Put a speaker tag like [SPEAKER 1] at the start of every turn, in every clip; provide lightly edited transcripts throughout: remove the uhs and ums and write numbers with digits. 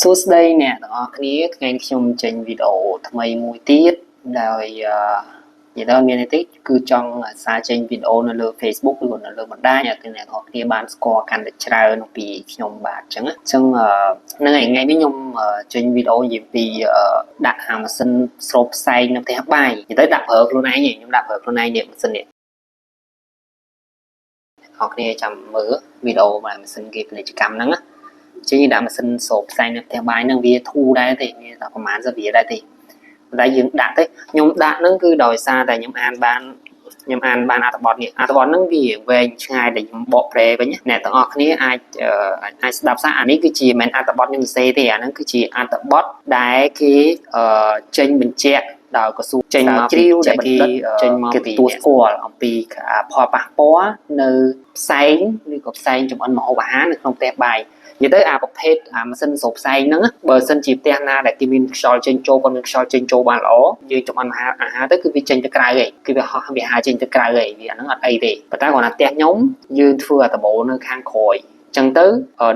[SPEAKER 1] សួស្តីអ្នកទាំងអស់គ្នាថ្ងៃនេះខ្ញុំចេញវីដេអូថ្មីមួយទៀតដោយនិយាយដល់មានន័យតិចគឺចង់សារចេញវីដេអូនៅលើ Facebook ឬក៏នៅលើបណ្ដាញឲ្យអ្នកទាំងអស់គ្នាបានស្គាល់កាន់តែច្រើនអំពីខ្ញុំបាទអញ្ចឹងអញ្ចឹងហ្នឹងហើយថ្ងៃនេះខ្ញុំចេញវីដេអូនិយាយពីដាក់អាម៉ាស៊ីនស្រូបផ្សែងនៅផ្ទះបាយនិយាយទៅដាក់ប្រើខ្លួនឯងខ្ញុំដាក់ប្រើខ្លួនឯងនេះម៉ាស៊ីននេះអ្នកទាំងអស់គ្នាចាំមើលវីដេអូម៉ាស៊ីនគេពាណិជ្ជកម្មហ្នឹងណា ជាងដាក់ម៉ាស៊ីនស្រូបផ្សែងនៅផ្ទះបាយហ្នឹងវាធូរដែរទេវាតែប្រហែលសវាដែរទេប៉ុន្តែយើងដាក់ទៅខ្ញុំដាក់ហ្នឹងគឺដោយសារតែខ្ញុំអានបានអត្ថបទនេះអត្ថបទហ្នឹងវាវែងឆ្ងាយដែលខ្ញុំបកប្រែវិញអ្នកទាំងអស់គ្នាអាចស្ដាប់សារអានេះគឺជាមិនអត្ថបទខ្ញុំសរសេរទេអាហ្នឹងគឺជាអត្ថបទដែលគេចេញបញ្ជាក់ដោយក្រសួងចេញមកជ្រាវដែលគេចេញមកគេទទួលស្គាល់អំពីផលប៉ះពាល់នៅផ្សែងឬក៏ផ្សែងចម្អិនម្ហូបអាហារនៅក្នុងផ្ទះបាយនិយាយទៅអាប្រភេទអាម៉ាស៊ីនស្រូបផ្សែងហ្នឹងបើសិនជាផ្ទះណាដែលគេមានខ្យល់ចេញចូលគាត់មានខ្យល់ចេញចូលបានល្អយើងចម្អិនអាហារទៅគឺវាចេញទៅក្រៅឯងគឺវាហោះវាហាចេញទៅក្រៅឯងវាអាហ្នឹងអត់អីទេប៉ុន្តែគ្រាន់តែផ្ទះខ្ញុំយើងធ្វើអាដបូនៅខាងក្រោយចឹងទៅ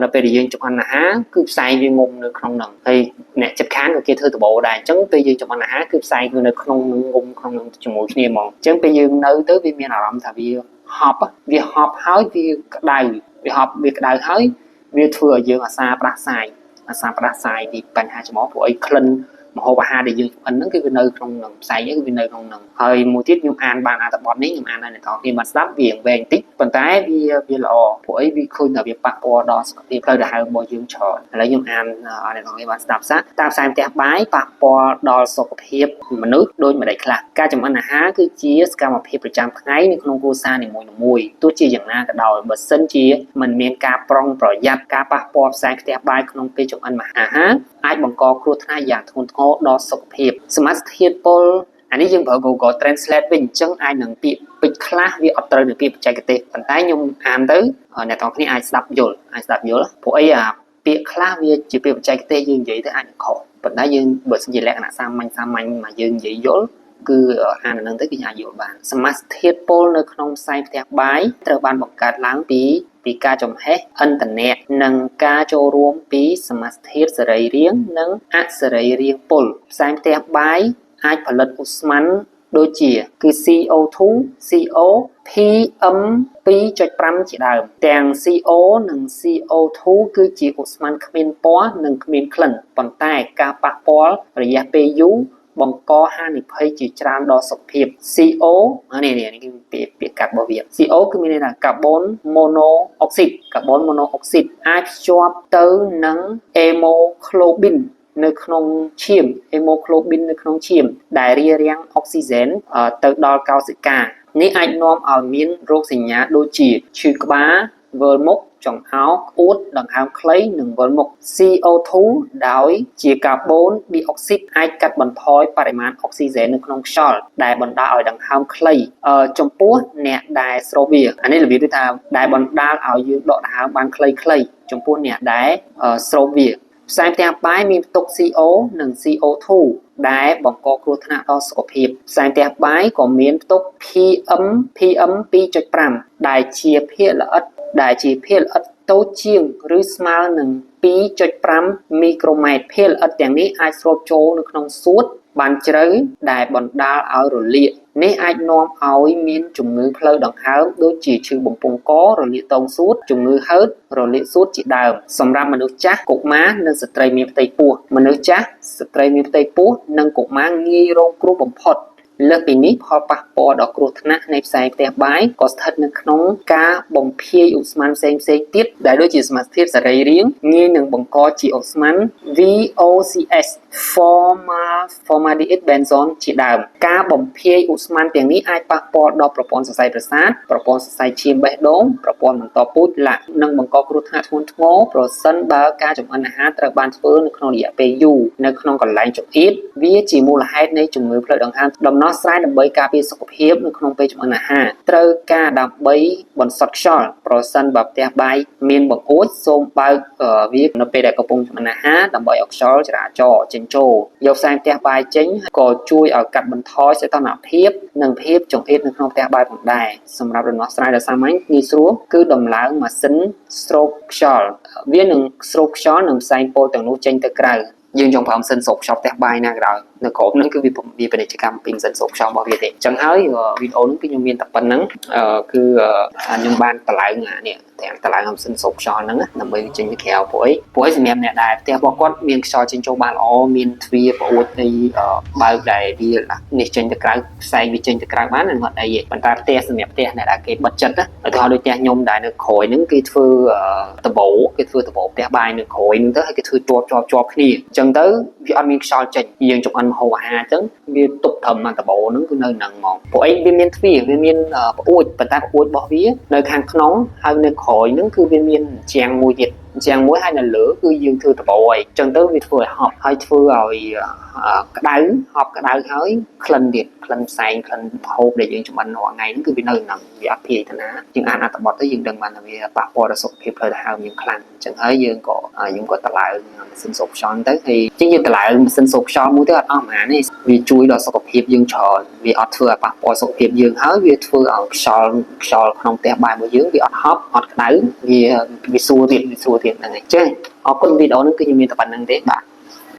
[SPEAKER 1] នៅពេលដែលយើងចម្អិនអាហារគឺផ្សែងវាងុំនៅក្នុងហ្នឹងហើយអ្នកចិត្តខាងក៏គេធ្វើដបូដែរអញ្ចឹងពេលយើងចម្អិនអាហារគឺផ្សែងគឺនៅក្នុងនឹងងុំក្នុងនឹងជាមួយគ្នាហ្មងអញ្ចឹងពេលយើងនៅទៅវាមានអារម្មណ៍ថាវាហប់វាហប់ហើយវាក្តៅវាហប់វាក្តៅហើយវាធ្វើឲ្យយើងអាសាផ្ដាសាយអាសាផ្ដាសាយពីបញ្ហាច្មោះព្រោះអីក្លិនម្ហូបអាហារដែលយើងចម្អិនហ្នឹងគឺវានៅក្នុងនឹងផ្សែងហ្នឹងគឺវានៅក្នុងហ្នឹងហើយមួយទៀតខ្ញុំអានបានអត្ថបទនេះខ្ញុំអានឲ្យអ្នកទាំងគ្នាបានស្ដាប់វាវែងតិចប៉ុន្តែវាល្អព្រោះអីវាឃើញថាវាប៉ះពាល់ដល់សុខភាពផ្លូវដង្ហើមរបស់យើងច្រើនឥឡូវខ្ញុំអានឲ្យអ្នកទាំងគ្នាបានស្ដាប់សាតាមផ្សែងផ្ទះបាយប៉ះពាល់ដល់សុខភាពមនុស្សដូចម្ដេចខ្លះការចម្អិនអាហារគឺជាសកម្មភាពប្រចាំថ្ងៃនៅក្នុងគ្រួសារនីមួយៗទោះជាយ៉ាងណាក៏ដោយបើសិនជាមិនមានការប្រុងប្រយ័ត្នការប៉ះពាល់ផ្សែងផ្ទះបាយក្នុងពេលចម្អិនអាហារអាចបង្កគ្រោះថ្នាក់យ៉ាងធ្ងន់ធ្ងរដល់សុខភាពសមាសធាតុពុលអានេះយើងប្រើ Google Translate វិញអញ្ចឹងអាចនឹងពាក្យពេចន៍ខ្លះវាអត់ត្រូវនឹងពាក្យបច្ចេកទេសប៉ុន្តែខ្ញុំអានទៅអ្នកទាំងគ្នាអាចស្ដាប់យល់អាចស្ដាប់យល់ព្រោះអីអាពាក្យខ្លះវាជាពាក្យបច្ចេកទេសយើងនិយាយទៅអាចនឹងខុសប៉ុន្តែយើងបើសិនជាលក្ខណៈសាមញ្ញសាមញ្ញមកយើងនិយាយយល់គឺអាននឹងទៅគឺអាចយល់បានសមាសធាតុពុលនៅក្នុងផ្សែងផ្ទះបាយត្រូវបានបង្កើតឡើងពីការចំហេះឥន្ធនៈនិងការចូលរួមពីសមាសធាតុសរីរាង្គនិងអសរីរាង្គពុលផ្សែងផ្ទះបាយអាចផលិតឧស្ម័នដូចជាគឺ CO2 CO PM 2.5ជាដើមទាំង CO និង CO2 គឺជាឧស្ម័នគ្មានពណ៌និងគ្មានក្លិនប៉ុន្តែការប៉ះពាល់រយៈពេលយូរបង្កហានិភ័យជាច្រើនដល់សុខភាព CO នេះនេះគឺពាក្យពាក្យកាត់របស់វា CO គឺមានន័យថាកាបូនម៉ូណូអុកស៊ីតកាបូនម៉ូណូអុកស៊ីតអាចភ្ជាប់ទៅនឹងអេម៉ូក្លូប៊ីននៅក្នុងឈាមហេម៉ូក្លូប៊ីននៅក្នុងឈាមដែលរារាំងអុកស៊ីហ្សែនទៅដល់កោសិកានេះអាចនាំឲ្យមានរោគសញ្ញាដូចជាឈឺក្បាលវិលមុខចង្អោរក្អួតដង្ហើមខ្លីនិងវិលមុខ CO2 ដោយជាកាបូនឌីអុកស៊ីតអាចកាត់បន្ថយបរិមាណអុកស៊ីហ្សែននៅក្នុងខ្យល់ដែលបណ្ដាលឲ្យដង្ហើមខ្លីចំពោះអ្នកដែលស្រូបវាអានេះរបៀបដូចថាដែលបណ្ដាលឲ្យយើងដកដង្ហើមបានខ្លីៗចំពោះអ្នកដែលស្រូបវាផ្សែងផ្ទះបាយមានផ្ទុក CO និង CO2 ដែលបង្កគ្រោះថ្នាក់ដល់សុខភាពផ្សែងផ្ទះបាយក៏មានផ្ទុក PM 2.5ដែលជាភាគល្អិតដែលជាភាគល្អិតតូចជាងឬស្មើនឹង2.5មីក្រូម៉ែត្រភាគល្អិតទាំងនេះអាចស្រូបចូលនៅក្នុងសួតបានជ្រៅដែលបណ្ដាលឲ្យរលាកនេះអាចនាំឲ្យមានជំងឺផ្លូវដង្ហើមដូចជាឈឺបំពង់ករលាកតោងសួតជំងឺហឺតរលាកសួតជាដើមសម្រាប់មនុស្សចាស់កុមារនិងស្ត្រីមានផ្ទៃពោះមនុស្សចាស់ស្ត្រីមានផ្ទៃពោះនិងកុមារងាយរងគ្រោះបំផុតលើសពីនេះផលប៉ះពាល់ដល់គ្រោះថ្នាក់នៃផ្សែងផ្ទះបាយក៏ស្ថិតនៅក្នុងការបំភាយឧស្ម័នផ្សេងផ្សេងទៀតដែលដូចជាសមាសធាតុសរីរាង្គងាយនឹងបង្កជាឧស្ម័ន VOCs formaldehyde benzene ជាដើមការបំភាយឧស្ម័នទាំងនេះអាចប៉ះពាល់ដល់ប្រព័ន្ធសរសៃប្រសាទប្រព័ន្ធសរសៃឈាមបេះដូងប្រព័ន្ធបន្តពូជឡាក់និងបង្កគ្រោះថ្នាក់ធ្ងន់ធ្ងរប្រសិនបើការចម្អិនអាហារត្រូវបានធ្វើនៅក្នុងរយៈពេលយូរនៅក្នុងកន្លែងចង្អៀតវាជាមូលហេតុនៃជំងឺផ្លូវដង្ហើមដំណ ដំណោះស្រាយដើម្បីការពារសុខភាពនៅក្នុងពេលចម្អិនអាហារត្រូវការដើម្បីបន្សុទ្ធខ្យល់ប្រសិនបើផ្ទះបាយមានបង្អួចសូមបើកវានៅពេលដែលកំពុងចម្អិនអាហារដើម្បីឲ្យខ្យល់ចរាចរណ៍ចេញចូលយកផ្សែងផ្ទះបាយចេញក៏ជួយឲ្យកាត់បន្ថយសីតុណ្ហភាពនិងភាពចង្អៀតនៅក្នុងផ្ទះបាយផងដែរសម្រាប់ដំណោះស្រាយដ៏សាមញ្ញងាយស្រួលគឺដំឡើងម៉ាស៊ីនស្រូបខ្យល់វានឹងស្រូបខ្យល់និងផ្សែងពុលទាំងនោះចេញទៅក្រៅយើងចង់ប្រើម៉ាស៊ីនស្រូបខ្យល់ផ្ទះបាយណាក៏ដោយនៅក្រោមហ្នឹងគឺវាវាពាណិជ្ជកម្មពីម៉ាស៊ីនស្រូបខ្យល់របស់វាទេអញ្ចឹងហើយវីដេអូហ្នឹងគឺខ្ញុំមានតែប៉ុណ្្នឹងគឺខ្ញុំបានតម្លើងអានេះទាំងតម្លើងម៉ាស៊ីនស្រូបខ្យល់ហ្នឹងដើម្បីវាចេញទៅក្រៅព្រោះអីព្រោះអីសម្រាប់អ្នកដែលផ្ទះរបស់គាត់មានខ្យល់ចេញចូលបានល្អមានទ្វារបង្អួចអីបើកដែលវានេះចេញទៅក្រៅផ្សែងវាចេញទៅក្រៅបាននឹងអត់អីទេប៉ុន្តែផ្ទះសម្រាប់ផ្ទះអ្នកដែលគេបិទចិត្តណាឧទាហរណ៍ដូចផ្ទះខ្ញុំដែលនៅក្រោយហ្នឹងគេធ្វើដបោគេធ្វើដបោផ្ទះបាយនៅក្រោយហ្នឹងទៅហើយគេធ្វើជាប់ជាប់ជាប់គ្នាអញ្ចឹងទៅវាអត់មានខ្យល់ចេញយើងចម្អិនម្ហូបអាហារអញ្ចឹងវាទប់ត្រឹមដបោហ្នឹងគឺនៅហ្នឹងហ្មងព្រោះអីវាមានទ្វារវាមានបង្អួចប៉ុន្តែបង្អួចរបស់វានៅខាងក្នុងហើយនៅក្រោយហ្នឹងគឺវាមានជាងមួយទៀតជាងមួយហើយនៅលើគឺយើងធ្វើដបោហើយអញ្ចឹងទៅវាធ្វើឲ្យហប់ហើយធ្វើឲ្យក្តៅហប់ក្តៅហើយក្លិនទៀតក្លិនផ្សែងក្លិនហូបដែលយើងចម្អិនរាល់ថ្ងៃហ្នឹងគឺវានៅហ្នឹងវាអត់ភាយទៅណាយើងអានអត្ថបទទៅយើងដឹងបានថាវាប៉ះពាល់ដល់សុខភាពផ្លូវដង្ហើមយើងខ្លាំងអញ្ចឹងហើយយើងក៏យើងក៏តម្លើងម៉ាស៊ីនស្រូបខ្យល់ទៅហើយជាងយើងតម្លើងម៉ាស៊ីនស្រូបខ្យល់មួយទៅអត់អស់ប៉ុន្មានទេវាជួយដល់សុខភាពយើងច្រើនវាអត់ធ្វើឲ្យប៉ះពាល់សុខភាពយើងហើយវាធ្វើឲ្យខ្យល់ខ្យល់ក្នុងផ្ទះបាយរបស់យើងវាអត់ហប់អត់ក្តៅវាវាស្រួលទៀតវាស្រួលទៀតហ្នឹងហើយអញ្ចឹងអរគុណវីដេអូហ្នឹងគឺខ្ញុំមានតែប៉ុណ្្នឹងទេបាទ។